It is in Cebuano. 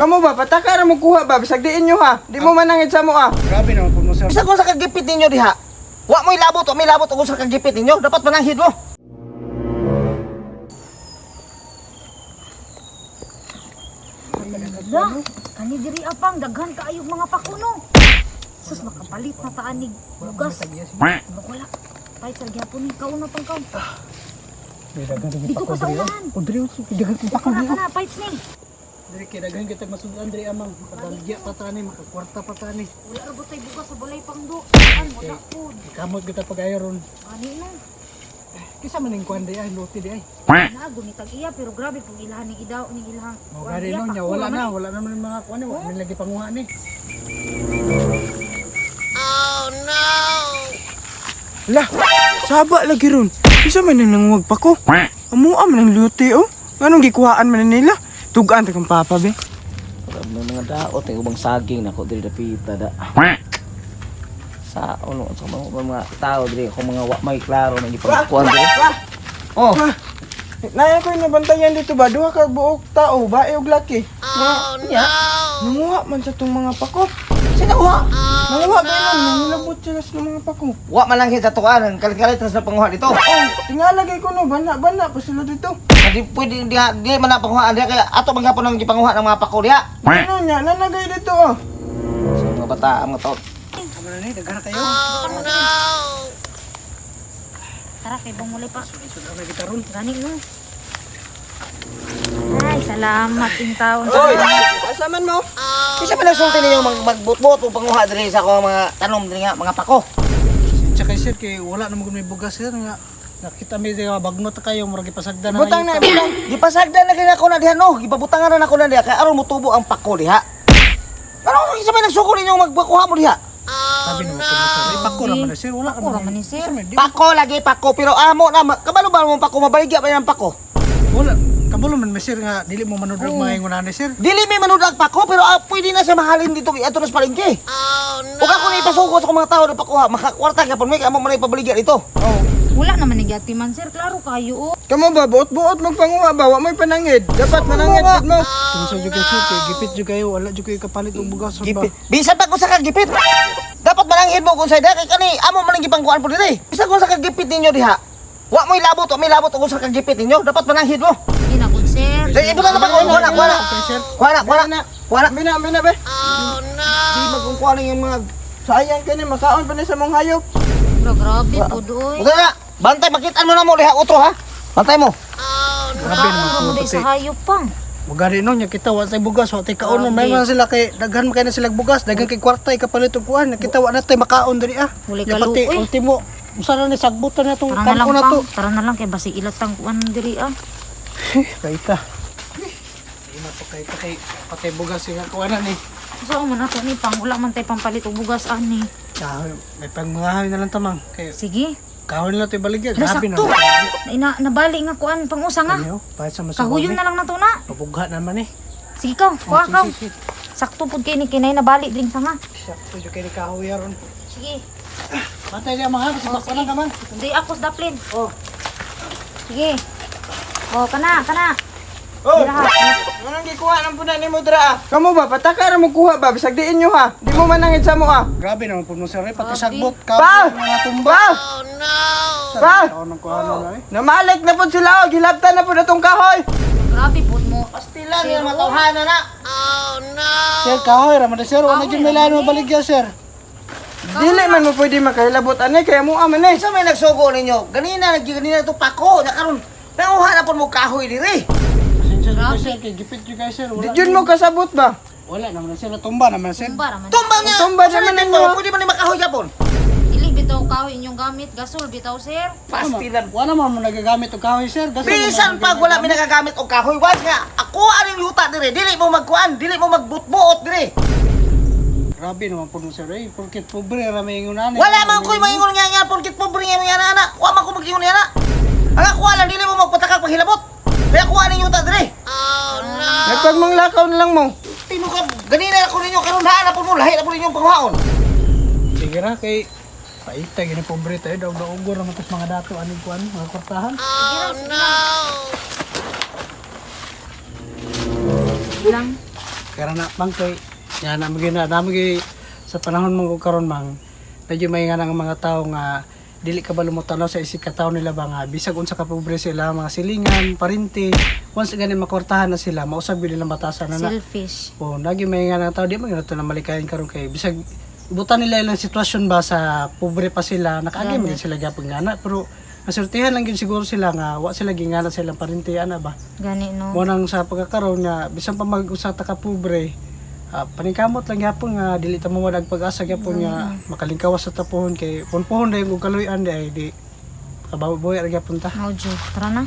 Kamo ba pataka ra mo kuha ba bisag diin nyo ha. Di mo manangit sa mo ah. Grabe naman po mo, sir. Bisa kung sa kagipit ninyo diha. Wa mo'y labot, wa may labot kung sa kagipit ninyo. Dapat mananghid mo. Hala, kani diri apang daghan kaayog mga pakuno. Sus, makapalit na taanig bugas. Ano wala. Pahit sa gyapon ni kauna pang kaon. Dito ko sa unahan. O diri, daghan kong pako Kana diri. kana pahit ni. Diri kay daghan kita masudan diri amang makabaligya pa ta ni, makakwarta pa ta ni. Wala ra butay bugas sa balay pang do. An wala pod. Kamot kita pag-ayo ron. Ani no. Kisa man ning kuan di ay, lote di ay. Na gumitag iya pero grabe pug ilahan ning idaw ning ilahang. Mo gari no nya wala na, wala naman yung mga kuan ni, wala man lagi panguha ni. Lah, saba lagi ron. Isa man nang nanguwag pa ko. Amuha man ang luti oh. Nganong gikuhaan man na nila? Tugaan ta kang papa be. Grabe ng mga daot, ang ubang saging nako diri dapita da. Sa ano sa mga tao diri ako mga wa may klaro na gipangkuan diri. Oh, Naya ko yung nabantayan dito ba? Duha ka buok tao, bae og laki. nya. Nanguha man sa tong mga pako. Sino wa? Nanguha ba yun? Nangilabot sila sa mga pako. Wa man lang sa tuan, ang kalit-kalit sa panguha dito. Oh, tingalagay ko no, bana-bana pa sila dito. Hindi pwede di, di man na panguha diha kaya ato man gapon ang gipanguha ng mga pako diha. Ano niya, nanagay dito oh. Sa mga bata ang mga tao. Amo na ni, daghan na kayo. Tara kay bang mulay pa. Sudan na kita ron. Gani no. Ay, salamat in taon. Oy, asa man mo? Kisa man nagsulti ninyo magbutbot o panguha diri sa akong mga tanom diri nga mga pako. Siya kay sir kay wala naman gud may bugas sir nga nakita mi di nga bagnot ta kayo murag gipasagdan na Butang na, butang. Gipasagdan na gid ako na diha no, gipabutangan na nako na diha kay aron motubo ang pako diha. Ano kisa man nagsuko ninyo magbakuha mo diha? Sabi naman po mo sir, ay pako ra man na sir, wala Pako ra man ni, sir. Kinsa man, di- Pako lagi pako pero amo na kabalo ba mo pako mabaligya pa ng pako? Wala kabalo man mi sir nga dili mo manudrag mga ingon ani sir. Dili may manudag pako pero pwede na siya mahalin dito kay ato na sa palengke. Oh no. Ug ako na ipasuko sa akong mga tao na pakuha, makakwarta gyapon mi kay amo man ipabaligya dito. Oh. Wala naman ni gyati man sir, klaro kayo oh. Kamo ba, buot-buot magpanguha ba? Wa mo'y panangid. Dapat manangid gud mo. Sunsa jud kay sir kay gipit jud kayo, wala jud kayo kapalit og bugas ba. Gipit. Bisan pa kung sa kagipit. Dapat mananghid mo kung sa kay kani amo man ang gipangkuan po diri. Bisan kung sa kagipit ninyo diha. Wa mo'y labot, wa may labot kung sa kagipit ninyo, dapat mananghid mo. Di na gud sir. Dili ibutang na pa kuha na, kuha na. Kuha na, kuha na. Kuha na. Bina, bina be. Di magkukuha ning mga Sayang kani makaon pa ni sa mong hayop. Bro, grabe po doy. Buta na. Bantay makitaan mo na mo diha utro ha. Bantay mo. Grabe naman Kaon po mo pati. sa hayop pang. Magari no nya kita wa tay bugas, wa tay kaon may man sila kay daghan man kay na sila bugas, daghan kay kwarta ikapalit og kuan, kita wa na tay makaon diri ah. Wala Nya pati kaluoy. ultimo usa na ni sagbutan na tong Tara na lang kampo na to. pang. Tara na lang kay basi ilatang kuan diri ah. Kaita. Di na pa kaita kay patay bugas sila kuan na ni. Sa man ato ni pang wala man tay pampalit og bugas ani. Kahoy, may pangmangahoy na lang tamang. Kay Sige. kahoy na lang to ibaligya. Hala, Grabe na. sakto. Na, ina, nabali nga kuan pangusa nga. Ano, pahit sa masabog. Kahuyon na lang na to na. Pabugha naman eh. Sige ka, kuha ka. Sige, sige. Sakto pud kay ni kinay nabali dring sanga. Sakto jud kay ni kahoy aron. Sige. Patay diya mga kasi oh, lang ka man. Di ako sa daplin. Oh. Sige. Oh, kana, kana. Oh, Dira ha. anong gikuha ng puna nimo dira ah? Kamo ba pataka ra mo kuha ba bisag diin nyo ha. Di mo manangit sa mo ah. Grabe naman po mo sir, eh. Pati Grabe. sagbot Pa! kahoy mga tumba. Pa! Pa! Kaon ng kuha na eh. Namalik na pud sila oh, gilabtan na pud atong kahoy. Grabe pud mo. Pastilan yung matawhana na. Sir, kahoy ra man na, sir. Wala Kahoy jud may ra lain man eh. mabaligya sir. Dili man mo pwede makahilabot ani kaya mo man eh. Sa may nagsugo ninyo, ganina ganina to pako, nya karon nanguha na pud mo kahoy diri. Pasensya jud kayo, sir, kay gipit jud kayo sir. Di Wala. jud mo kasabot ba? Wala naman na, sir, natumba naman sir. Tumba ra man. Tumba nga. Tumba Sa naman may ninyo. Pwede man ni makahoy gapon. Dili bitaw kahoy inyong gamit, gasol bitaw sir. Pastilan. Wala man mo nagagamit og kahoy sir. Gasol Bisan naman pag wala mi nagagamit og kahoy, was nga ako aning yuta diri, dili mo magkuan, dili mo magbutbuot diri. Grabe naman po mo sir, eh. Porkit pobre ra may ingon ani. Wala man ko'y maingon nga nga porkit pobre nga nga ana. Wa man ko mag-ingon nga ana. Ang ako lang dili mo magpatakag paghilabot. Kaya kuha ning yuta diri. Nagpagmanglakaw na lang mo. Tino ka ganina ako ninyo karon haan na pud mo lahi na pud ninyong panghaon. Sige ra kay paita gini pobre tayo daw daugor naman tas mga dato aning kuan mga kwartahan. Sige lang, sige lang. Sige lang. Kaya na bang kay yan na magyud na magyud sa panahon mo karon mang medyo may nga ng mga tao nga dili ka ba lumutanaw sa isip ka tao nila ba nga bisag unsa ka pobre sila mga silingan, parinti, once gani makwartahan na sila, mausab gyud nila batasan na na. Selfish. O nagi may nga ng tao di man gyud to na malikayan karon kay bisag ibutan nila ilang sitwasyon ba sa pobre pa sila, nakaagi man gyud sila gyapon ngana pero masurtihan lang gyud siguro sila nga wa sila gingana sa ilang parinti ana ba. Gani no. Mo nang sa pagkakaroon nga bisan pa mag-usa ta ka pobre, paningkamot lang gyapon nga dili ta mawala og pag-asa gyapon nga makalingkawas sa tapuhon kay kung puhon dayong og kaluy-an di ay di kababoy ra gyapon ta. Mao jud. Tara na.